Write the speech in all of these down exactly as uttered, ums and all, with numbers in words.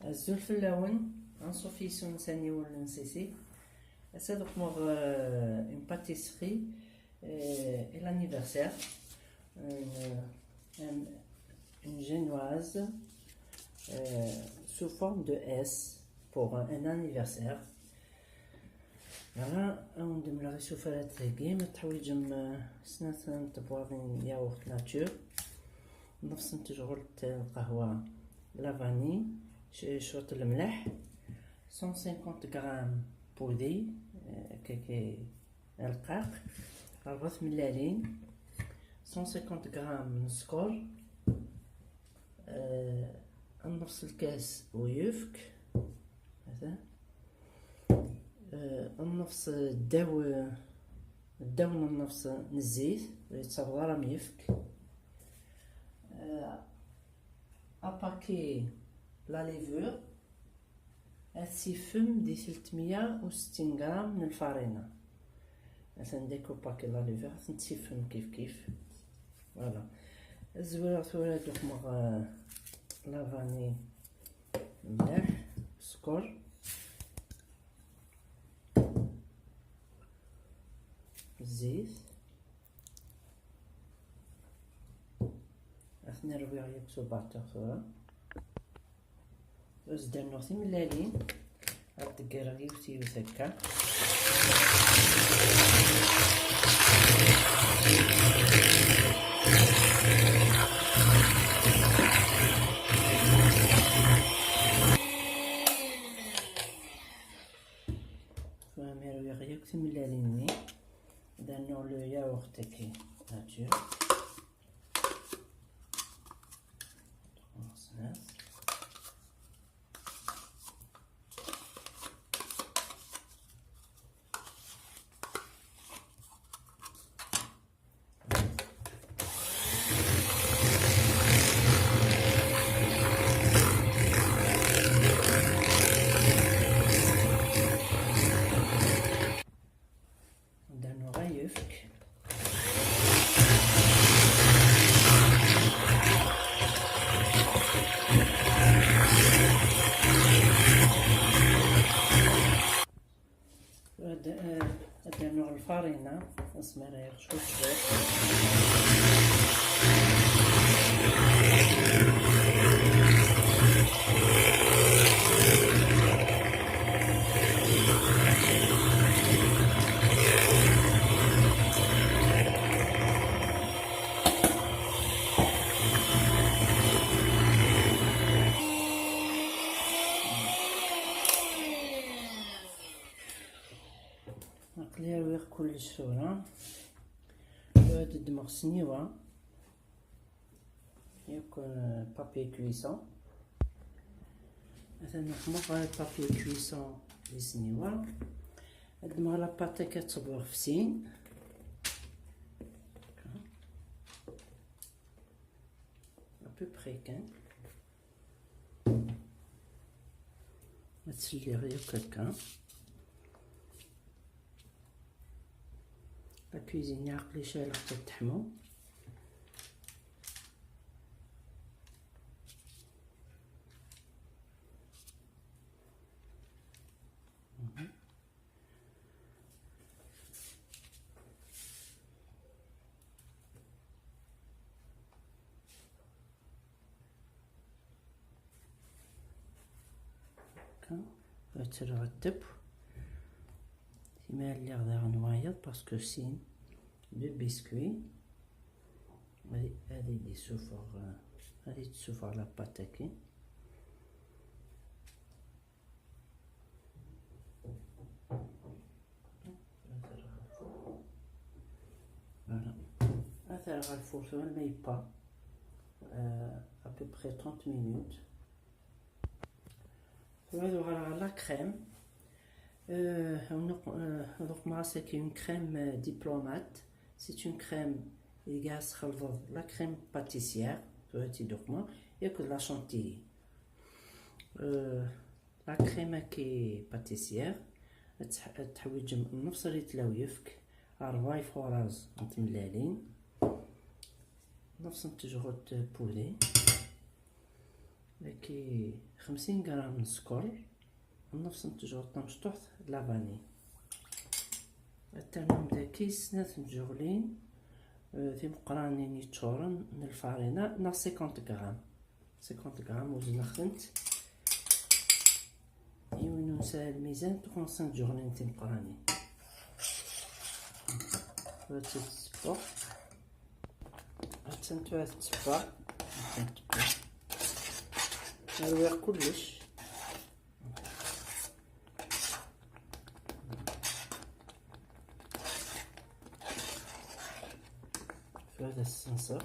Azul fell-awen, anṣuf yes-wen s aniwel n Sisi. Ass-a ad uqmeɣ, euh, une pâtisserie, euh, et l'anniversaire. Une, une, une génoise, euh, sous forme de S pour un, un anniversaire. Voilà, ad wen-d-mleɣ isufarat-agi. Ma teḥwiǧem, euh, snat n tebwaḍin yaourt nature, nefs n tejɣelt lqahwa, la vanille, c-, cwiṭ lemleḥ, cent cinquante grammes pudi, euh, kaki rqaq, rebɛa tmellalin, cent cinquante grammes n sskeṛ, euh, nefs lkas uyefk, hada, euh, nefs ddaw, ddaw n nefs n zzit, ur yettaweḍ ara am yefk. Euh, apaki la levure, ad tt-iffem di telt meyya u settin gram n lfarina. Atan deg upaki la levure, ad tent-iffem kif kif. Voilà. Ad zwireɣ tura ad uqmeɣ, euh, la vanille mliḥ, sskeṛ, zzit. Ad ten-rwiɣ yakk s ubaṭer tura. Ad s-d-rnuɣ timellalin, ad d-ggareɣ yiwet yiwet akka. Tura mi rwiɣ yakk timellalin-nni, ad d-rnuɣ le yaourt-agi nature. Ad rnuɣ ayefk. Ad, eh, ad rnuɣ lfarina, asmi ara yaɣ cwiṭ cwiṭ. Aql-i rwiɣ kullec tura. Tura ad ddmeɣ ssniwa. Yakk, euh, papier cuisson. Atan uqmeɣ papier cuisson di ssniwa. Ad ddmeɣ la pâte akka ad tt-bɣeɣ f sin. À peu près kan. Ad tt-lliɣ yakk akka. La cuisine aql-i cɛleɣ-tt ad teḥmu. Mhm. Akka, ad tt-rreɣ ddeb. Tima lliɣ daɣen wayeḍ, parce que sin de biscuits. Ad, ad d-isuffeɣ, ad d-isuffeɣ la pâte-agi. Voilà. Ad t-rreɣ ɣer lfur tura ma yebba, euh, à peu près trente minutes. Tura ad uɣaleɣ ɣer la crème. Euh, ad uq-, euh, ad uqmeɣ ass-agi une crème, euh, diplomate. C'est une crème i tesxelḍeḍ la crème pâtissière, tura ad tt-id-uqmeɣ, akked la chantilly. Euh, la crème-agi pâtissière, ad tḥ-, ad teḥwiǧem nefs ritla uyefk, ṛebɛa ifuṛaẓ n tmellalin, nefs n tejɣelt pudi. Daki xemsin gram n sskeṛ, nefṣ n tejrudt tamecṭuḥt n la vanille. Ad ternum daki snat n tjeɣlin, eh, timeqqranin yeččuren n lfarina neɣ cinquante gram. Cinquante gram, wezneɣ-tent. I win ur nesɛi lmizan, trois cents tjeɣlin timeqqranin. Ad tt-id-ssewweɣ. Attan tura tetteffeɣ. Attan tetteffeɣ. Rwiɣ kullec. Tura ad as-ssenseɣ.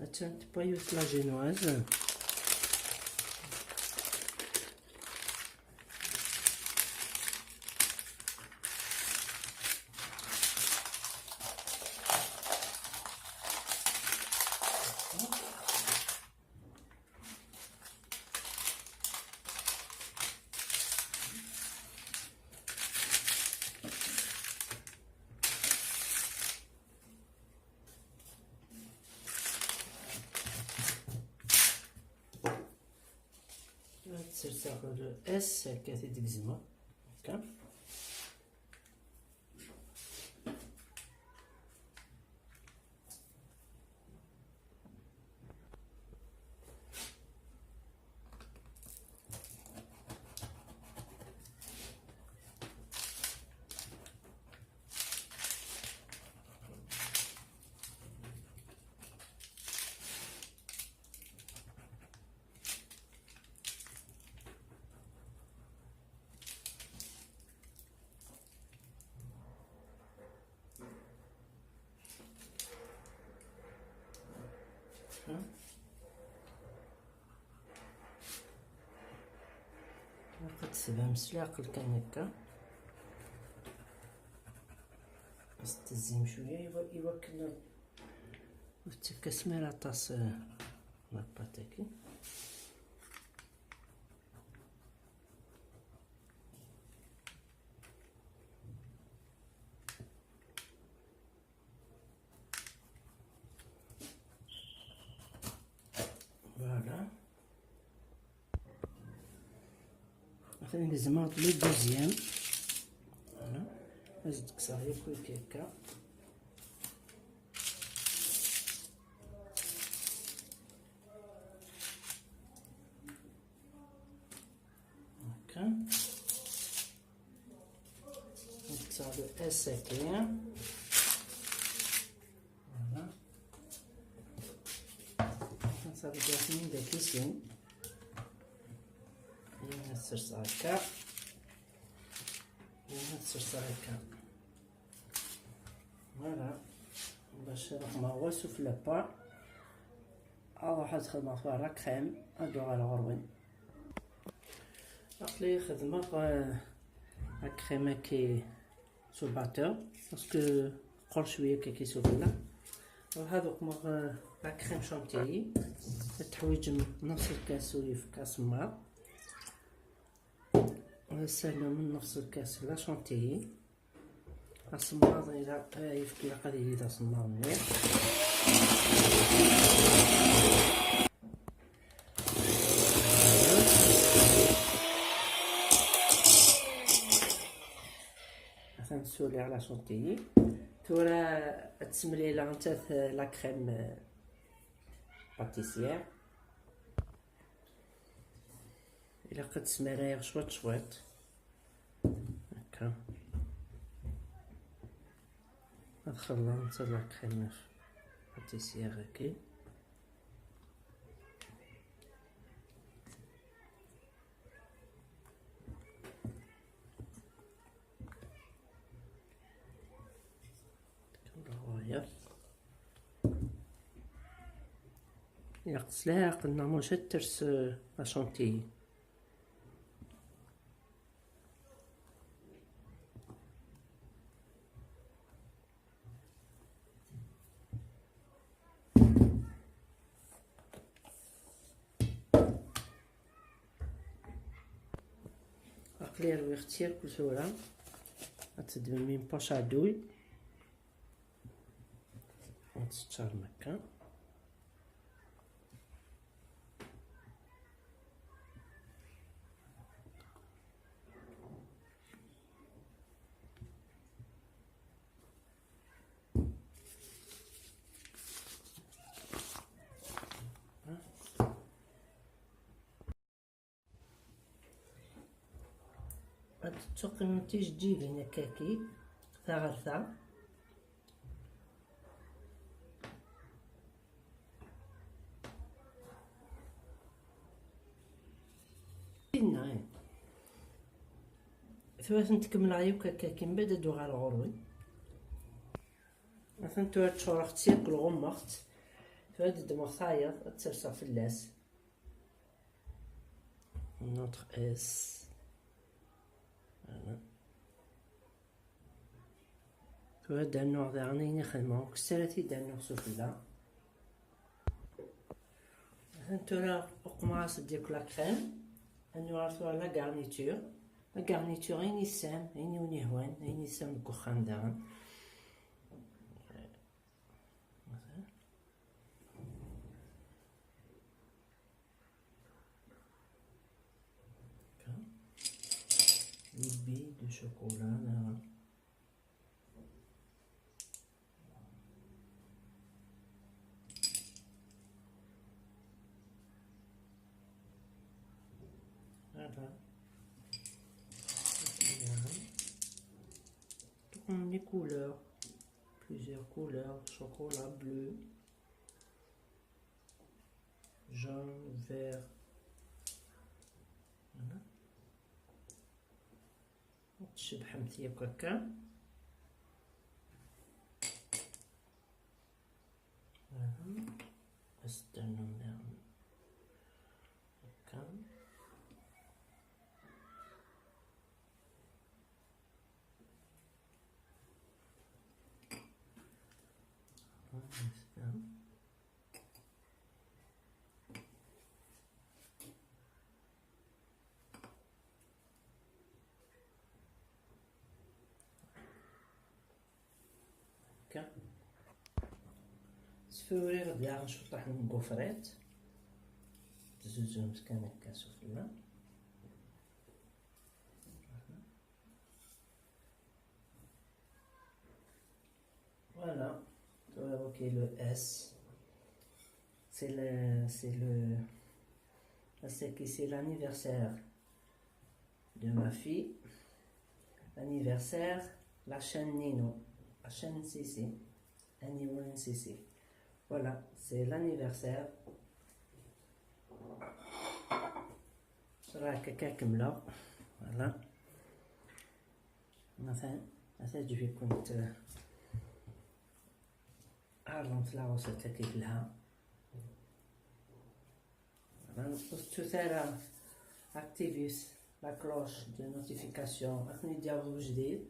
Attan tpayut la génoise. Ad serseɣ S akka t-id-gezmeɣ. Akka. Ilaq ad tebham s leɛqel kan akka. Ad s-tezzim cwiya i wa-, i wakken ur tettakkas mi ara aṭas, eh, la pâte-agi. Voilà. Atan gezmeɣ-d le deuxième. Voilà. Ad d-kkseɣ yakk akka. Akka. Ad kkseɣ le S-agi. Voilà. Nessaweḍ-asen-in daki sin. Yiwen ad serseɣ akka. Yiwen ad serseɣ akka. Voilà. Bac ad xedmeɣ wa sufella n la pâte. Ad ruḥeɣ ad xedmeɣ tura la crème, ad d-uɣaleɣ ɣur-wen. Aql-i xedmeɣ, euh, la crème-agi s ubatteur, parce que teqqur cwiya akka sufella. Ruḥ ad uqmeɣ, euh, la crème chantilly. Ad teḥwiǧem nefs lkas uyefki asemmaḍ. Ad tessernum nefs lkas la chantilly. Asemmaḍ ilaq, eh, ayefki ilaq ad yili d asemmaḍ mliḥ. Atan suliɣ la chantilly. Tura ad semlileɣ nettat la crème, eh, pâtissière. Ilaq ad smarayeɣ cwiṭ cwiṭ. Akka. Ad xelḍeɣ netta la crème pâtissière-agi. Ilaq s leɛqel neɣ maca ad ters, eh, la chantilly. Aql-i rwiɣ-tt yakk tura. Ad teddmem une poche à douille. Ad teččarem akka. Ad tettuqqimemt tijeǧǧibin akkaki, ta ɣer ta. Dinna, eh. Tura ad tent-kemmleɣ yakk akkaki, mbeɛd ad d-uɣaleɣ ɣur-wen. Atan tura ččureɣ-tt yakk, lɣummeɣ-tt. Tura ad ddmeɣ tayeḍ, ad tt-serseɣ fell-as. Notre S. Voilà. Tura ad d-rnuɣ daɣen ayen i xedmeɣ, ur kkes ara ad t-id-rnuɣ sufella. Atan tura uqmeɣ-as-d yakk la crème. Ad nuɣal tura la garniture. La garniture, ayen yesɛam, ayen i wen-ihwan, ayen yesɛam deg uxxam daɣen. Akka. Une bille de chocolat, là. Voilà. Tourne les couleurs. Plusieurs couleurs. Chocolat bleu. Jaune, vert. Voilà. Tcebḥemt yakk akka. Aha. Ad s-d-ternum daɣen akka. Voilà. Akka. Sfuriɣ-d daɣen cwiṭaḥ n tgufrit. Tzuzumt kan akka sufella. Voilà. Tura, ok, le S. C'est le, c'est le, c'est que c'est l'anniversaire de ma fille. L'anniversaire, la chaîne Nino, la chaîne Sissi, N I O N Sissi. Voilà, c'est l'anniversaire. Voilà. Atan, ad teɛǧeb-ikent, euh, ɛerḍemt la recette-agi telha. Voilà, ur tettut ara activez la cloche de notification, ad ken-id-yaweḍ ujdid.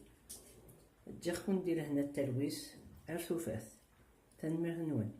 Ǧǧiɣ-ken di lehna d talwit, ar tufat. Tanemmirt-nwen.